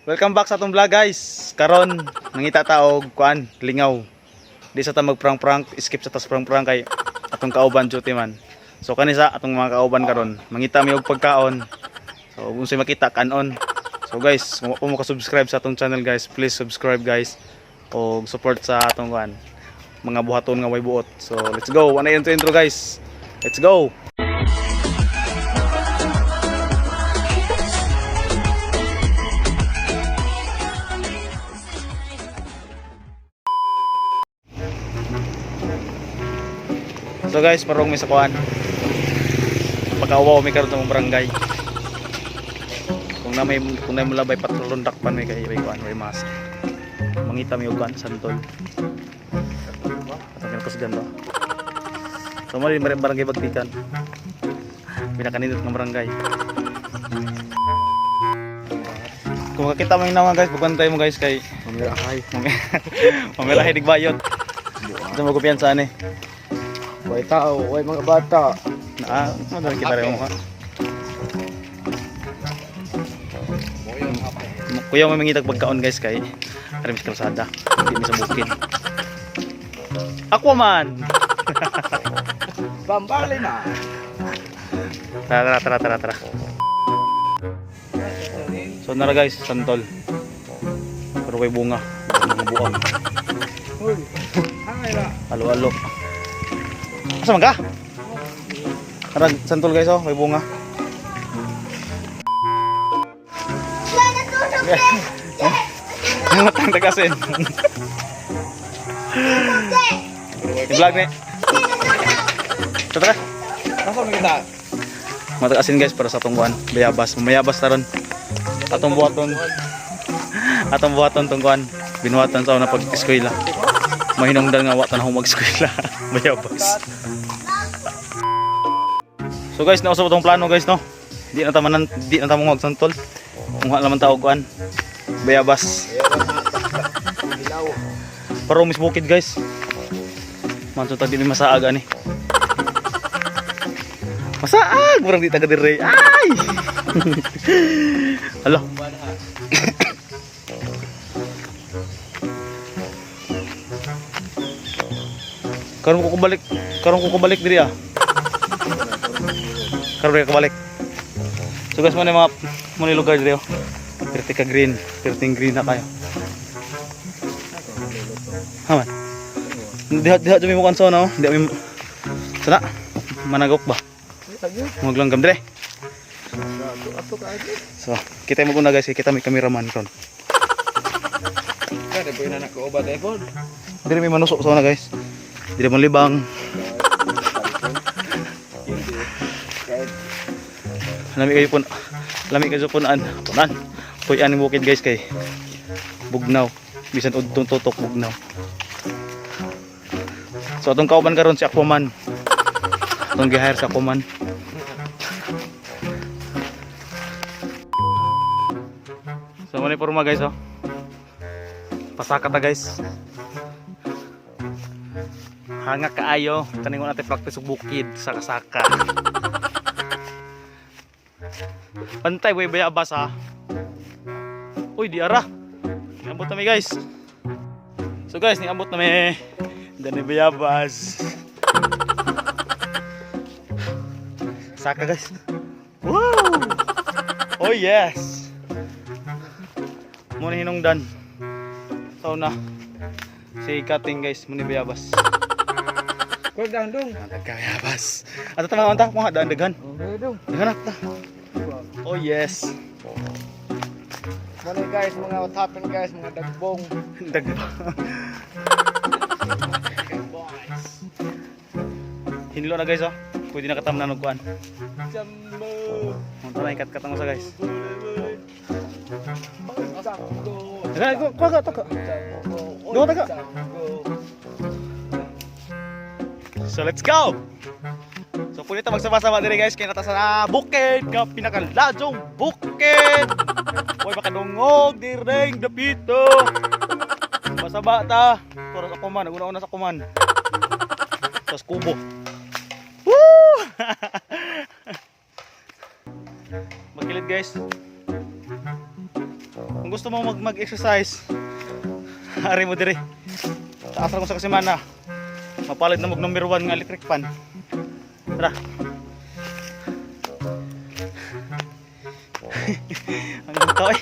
Welcome back sa atong vlog, guys. Karon nangita ta og kuan, lingaw. Di sa ta mag prank prank, skip sa tas prank prank kay atong kauban duty man. So kani sa atong mga kauban karon, mangita mi og pagkaon. So kung unsay makita kanon. So guys, kung wa pa mo ka-subscribe sa atong channel, guys, please subscribe, guys, og support sa atong kuan, mga buhaton nga way buot. So let's go. Wala intro intro, guys. Let's go. So guys, parong mi sa kuan. Pagkauwaw mi karon sa mong barangay. Kung na mulabay patrolon dakpan mi kay way kuan, way mask. Mangita mi og kuan, santol. Atong kinakusgan ba? So mo rin barangay Bagtikan. Pinakanindot ng barangay. Kung makakita mo yung naman, guys, pagpantay mo, guys, kay Mamirahay. Mamirahay digbayot. Ito magupian sa ani. Way tao, way mga bata. Ah, ano kita rin mo ha? Kuya, may mangitag pagkaon, guys, kay ari mis kalsada, hindi mi sa bukid. Aquaman. Bambali na. Tara, tara, tara, tara. So nara, guys, santol. Pero kay bunga, mga buang. Uy. Hangay ra. Alo-alo. Asa man ka? Tara, santol, guys, oh, may bunga. Matang tagasin. I-vlog ni. Tara. Nasa man kita? Matagasin, guys, para sa atong kuan, bayabas. Mayabas taron. Atong buhaton. Atong buhaton tong kuan. Binuhatan sa una pag eskwela. Mahinungdan nga wa tan mag-eskwela. Bayabas. So guys, nausap itong plano, guys, no. Di na tamanan, di na tamong magsantol. Kung naman tao kuan. Bayabas. Hilaw. Pero mis bukid, guys. Manso tag di mi masaag ani. Masaag, murag di taga dire. Ay! Hala. Karon ko kubalik diri ah. Karon ko kubalik. So guys, mo na mga mo ni lugar diri oh. Perti ka green, perting green na kayo. Haman. Diha diha jud mi mo kanso no. Diha mi sana managok ba? Maglanggam dire. Ato ka agi. So, kita mo guna, guys, kita may cameraman ron. Kada po na nako ba telefon. Dire may manusok sa una, guys. Dire mo libang. Lami kayo pun. Lami kayo punan. Punan. Puy aning bukid, guys, kay bugnaw. Bisan udtong tutok bugnaw. So atong kauban karon si Aquaman. Atong gi-hire sa Aquaman. So mo ni porma, guys, oh. Pasaka ta, guys. Hanga kaayo kaning natin practice og bukid saka-saka. Pantay way bayabas ha. Uy, di ara. Niabot na mi, guys. So guys, niabot na mi. Dani bayabas. Saka, guys. Woo! Oh yes. Muna hinungdan. So na si cutting, guys, muna bayabas. Ko dang dong. Nagkayabas. Ato tama ta, mga daan daghan. Okay dong. Daghan ta. Oh yes. Muna guys, mga what happened, guys, mga dagbong. Dag. Boys. Hinlo na, guys, oh. Pwede na katamnan og kuan. Jumbo. Munta na ikat katang sa, guys. Jumbo. Daghan ko ko ka. Jumbo. Duha taga. Jumbo. So let's go. So pwede ta magsama-sama diri, guys, kay nata sa bukid ka pinakaladjong bukid. Uy, makadungog direng dapito. Pasaba ta. Para sa kuman, una-una sa kuman. Sa kubo. Woo! Magkilid, guys. Kung gusto mo mag-exercise, ari mo dire. Taas ra ko sa kasemana. Mapalit na mag number 1 nga electric fan. Tara. Ang ginto eh.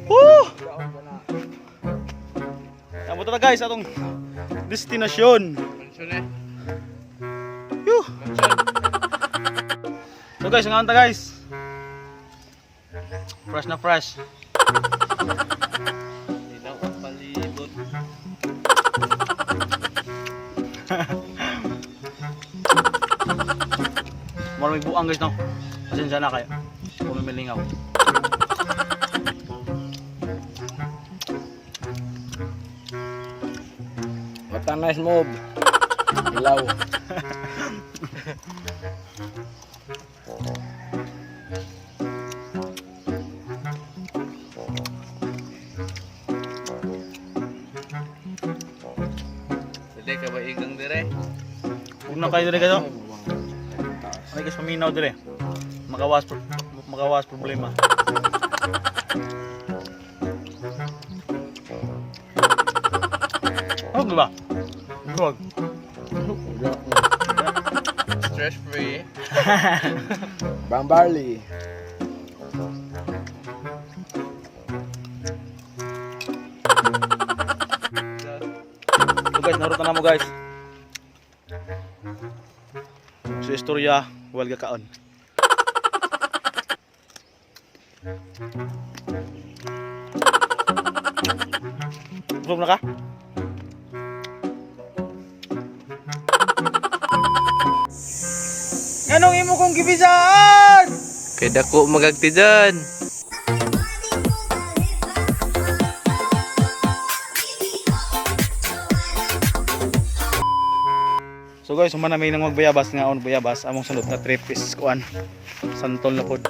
Woo! Nabot na guys atong destinasyon. Mansyon eh. Yuh! Mansyon. So guys, ang ta guys. Fresh na fresh. Ilaw ang palibot. Maraming buang guys no. Pasensya na kayo. Kung may lingaw. What a nice move. Ilaw. Dili ka ba igang dire? Huwag na kayo dire guys no. Ay guys, paminaw dire. Makawas problema. Oh, di ba? Huwag. Stress free. Bang Barley. So guys, naruto na mo guys. So istorya, wal ka kaon. Busog na ka? Anong imo kong gibisaan? Kay dako magagti dyan. So guys, human na may nang magbayabas nga on bayabas among sunod na trip is kuan. Santol na pod.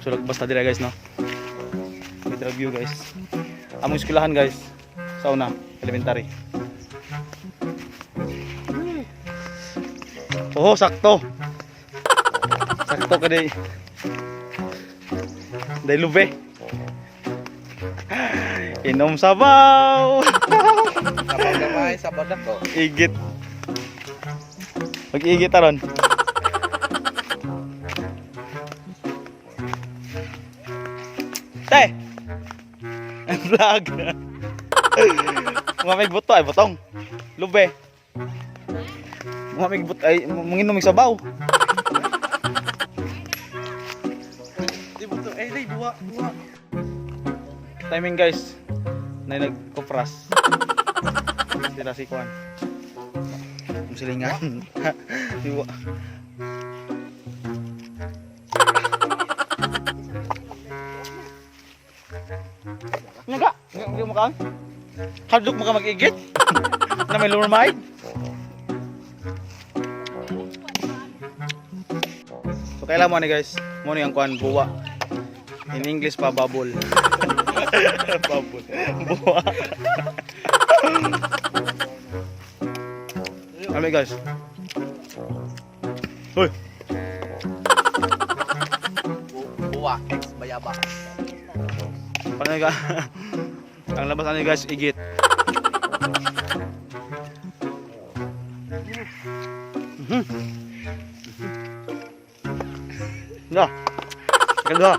So lagbas ta dira guys no. With review guys. Among eskwelahan guys. Sa una, elementary. Oh, sakto. Sakto ka day. Day lube. Inom sabaw. Sabaw gamay, sabaw dako. Igit. Mag-igit aron. Te. Vlog. Mamig buto ay butong. Lube. Mamig but ay manginom mig sabaw. Di buto eh lay buwa buwa. Timing guys. Na nagkupras. Sila si Juan. Ang silingan. Diwa. Nga ka? Nga mo ka? Hadlok mo ka mag-igit? Na may lumamay? So kailan mo ni guys? Mo ni ang kuan buwa. In English pa bubble. Bubble. Buwa. Ano guys? Hoy, Buwa ex bayaba. paano ka? Ang labas ano guys, igit. Na. Ganda.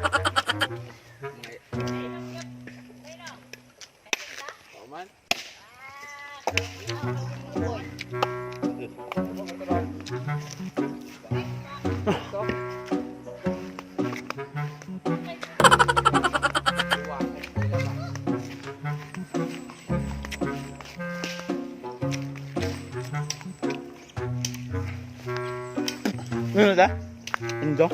Oman. Ano ta? Indo.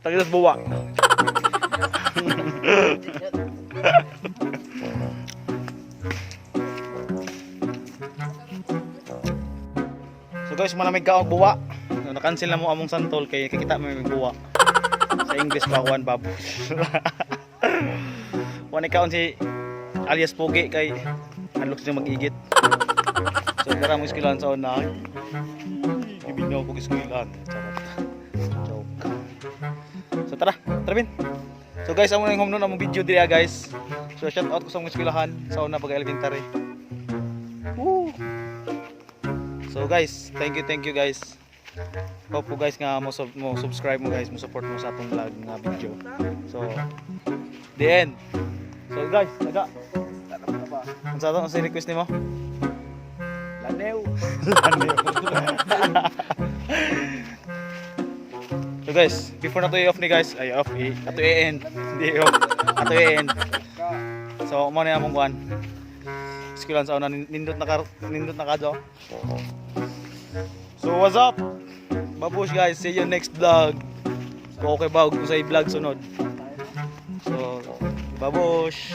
Tagilas buwa. So guys, malamig ka og buwa. So, na-cancel na mo among santol kay kakita mo may buwa. Sa English pa kuan babo. Wala kaon si alias Pogi kay hadlok siya mag-igit. So dara mo eskwelahan sa una. Gibinaw ko eskwelahan. Charot. Joke. So tara, tara, Bin. So guys, amo nang home among video diri ah, guys. So shout out ko sa among eskwelahan sa una pag elementary. Woo! So guys, thank you guys. Hope po guys nga mo subscribe mo guys, mo support mo sa atong vlog nga video. So the end. So guys, naga. Tanong ka ba? Unsa to ang request nimo? Lanew. So guys, before na to i-off ni guys, ay off i ato i-end. Hindi off. Ato i-end. Ka. So mo na among kuan. Eskwelahan sa una, nindot na kadyo. So what's up? Babush guys, see you next vlog. Kung okay ba, kung sa vlog sunod. So, babush.